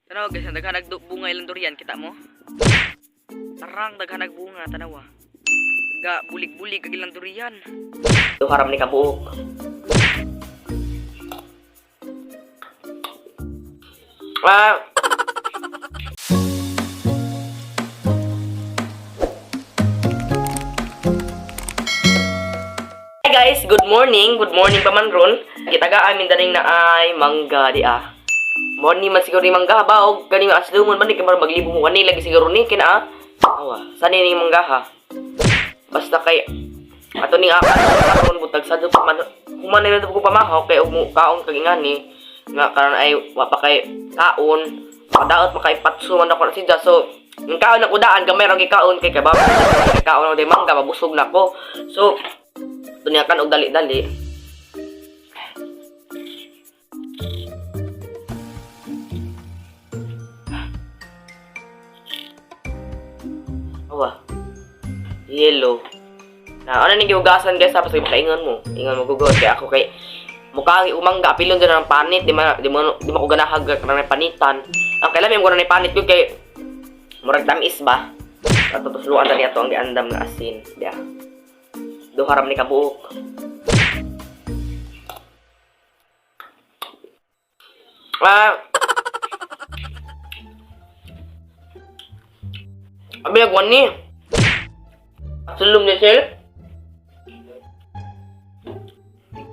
Tanawa guys, ang daghan bunga ilang durian, kita mo? Arang daghan bunga, tanawa. Ga bulig-bulig kag ilang durian. Do haram ni kabuok. Ah. Hi guys, good morning. Good morning pa man ron. Gitaga amin daning na ay mangga di ah. Morning man siguro ni mangga ba og kaning aslumon man ni kay murag maglibo mo kani lagi siguro ni kina ah. Awa, sa ni ning mangga ha. Basta kay ato ning akan karon butag sa pa man human na ko pamahaw kay og mo kaon kag ingani nga karon ay wa pa kay kaon madaot makaipatso man ako na siya, so ang kaon ako daan gamay ra gikaon kay kababa kaon ako mangga mabusog na ko, so tunyakan og dali-dali. Awa. Yellow. Na ano ning gihugasan guys tapos makaingon mo. Ingon mo gugod kay ako kay mukha ang umangga apilon dyan ng panit, di ma ko ganahag kanang panitan. Ang kailan mo na panit ko kay murag tamis ba. Ato tusluan na niya to ang giandam nga asin. Diya. Duha ra man ni kabuok. Ah. Abi nagwan ni. Sulom ni sir.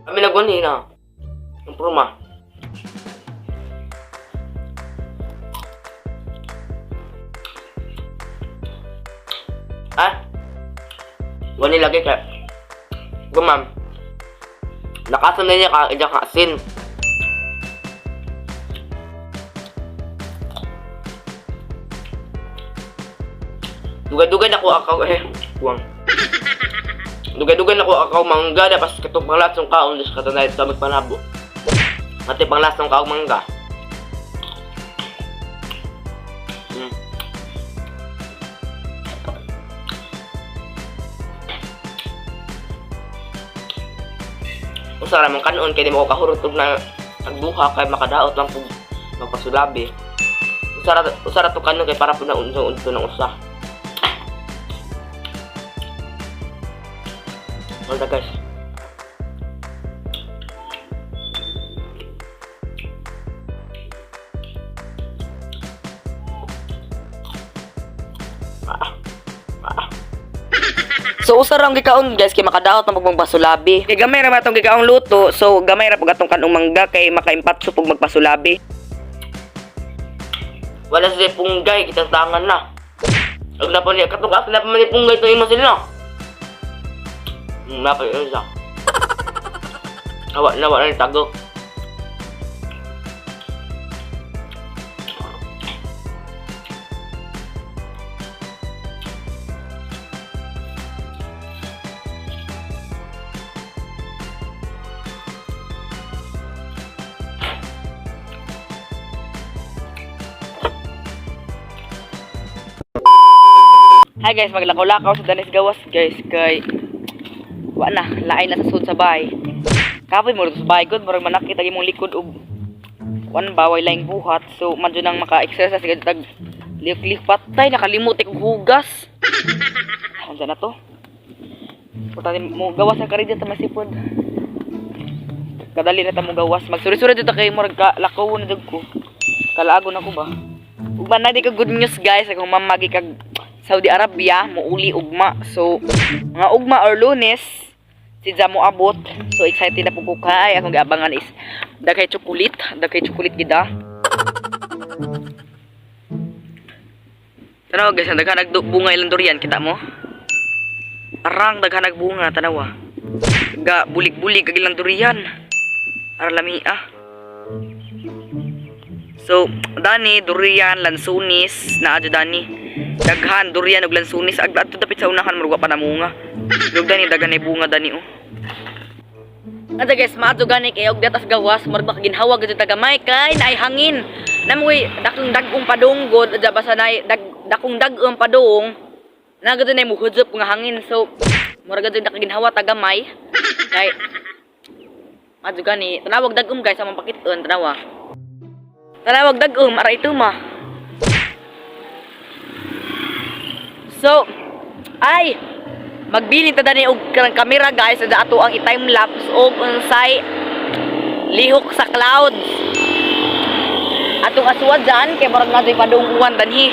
Abi nagwan ni na. Ang pruma. Ah. Wani lagi kay. Gumam. Nakasan na niya ka ija ka asin. Dugay-dugay na ko akaw eh. Kuwang. Dugay-dugay na ko akaw mangga na pas katong panglasong kaon dis katanay sa magpanabo. Ate panglasong kaon mangga. Usa ra man kanon kay di mo ko kahurot og na tagduha kay makadaot lang pug magpasulabi. Usa ra to kanon kay para pud na unsa-unsa ng usa. Wala guys. Ah. Ah. So usa ra ang gikaon guys kay makadaot na magpasulabi. Kay gamay ra ba atong gikaong luto, so gamay ra pug atong kanong mangga kay makaimpatso pug magpasulabi. Wala sila punggay, kitang tangan na. Ug na pa niya katong na pa man ni punggay to imo sila. Napa yun siya. Nawa, nawa na yung tago. Hi guys, maglakaw-lakaw sa Danis Gawas guys kay wa na, lain na sa sud sa bahay. Kapoy mo sa bahay gud, murag manakit ang imong likod og kuan ba way laing buhat. So man jud nang maka-exercise gud tag liyok-liyok patay nakalimot kog hugas. Unsa na to? Puta mo gawas ang karidya ta masipod. Kadali na ta mo gawas. Magsuri-suri dito kay murag ka lakaw na jud ko. Kalaagon ako ba? Ugma na di ka good news guys, akong mamagi kag Saudi Arabia muuli ugma. So mga ugma or Lunes si mo abot. So excited na po ko kay akong giabangan is daghay chocolate, daghay chocolate gid ah. Tanawa guys, ang daghan bunga ilang durian, kita mo? Arang daghan bunga, tanawa. Ga bulig-bulig kag ilang durian. Ara lami ah. So dani durian, lansunis, naa jud dani. Daghan durian ug lansunis ag adto dapit sa unahan murag wa pa namunga. Ug dani daghan ni bunga dani oh. Ada guys, maadto gani kay og datas gawas murag makaginhawa gid ta gamay kay naay hangin. Namoy dakong dag-ong padung god adya basta naay dakong dag-ong padung. Naa gud nay muhudzop nga hangin. So murag gud nakaginhawa ta gamay. Kay maadto gani tanawag dag-om guys among pakiton tanawa. Tanawag dag-om ara ito ma. So, ay, magbilin ta dani og kanang kamera, guys, sa ato ang i-time lapse og unsay lihok sa clouds. Atong asuwad dyan, kay murag na padung uwan danhi.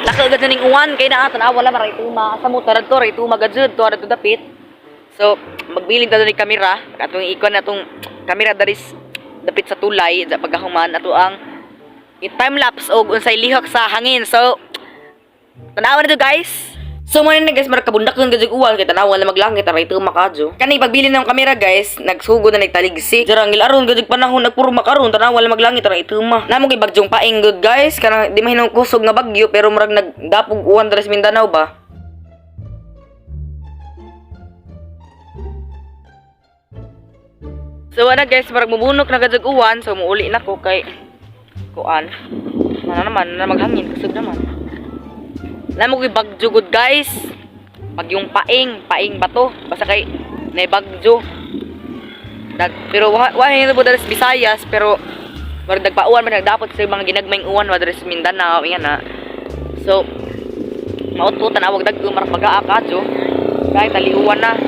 Lakaw gad ning uwan kay naa tan-awa la maray tuma sa mo tarad to ray tuma gad jud to to dapit. So, magbilin ta dani kamera, atong ikon atong kamera daris dapit sa tulay sa pagkahuman ato ang i-time lapse og unsay lihok sa hangin. So, tanawa nito, guys. So mo na, guys, mara kabundak ng gajug uwan kay tanawa na maglangit aray tuma kadyo. Kani pagbilin ng kamera, guys, nagsugod na nagtaligsik. Jarang aron gajug panahon nagpuro makaron tanawa na maglangit aray tuma. Namo kay bagyong paing good, guys, kanang di mahinong kusog nga bagyo pero murag nagdapog uwan diri sa Mindanao ba. So ana, guys, murag mubunok na gajug uwan, so muuli na ko kay kuan. Mana naman na maghangin kusog naman. Namo ko'y bagyo gud, guys. Bagyong paing, paing ba to? Basta kay nay bagyo. Pero wa wa mo diri sa Visayas pero murag nagpauwan man nagdapot sa mga ginagmayng uwan wa diri sa Mindanao ingan na. So mauto tanawag dagko marag magaa kadyo. Kahit taliuwan na.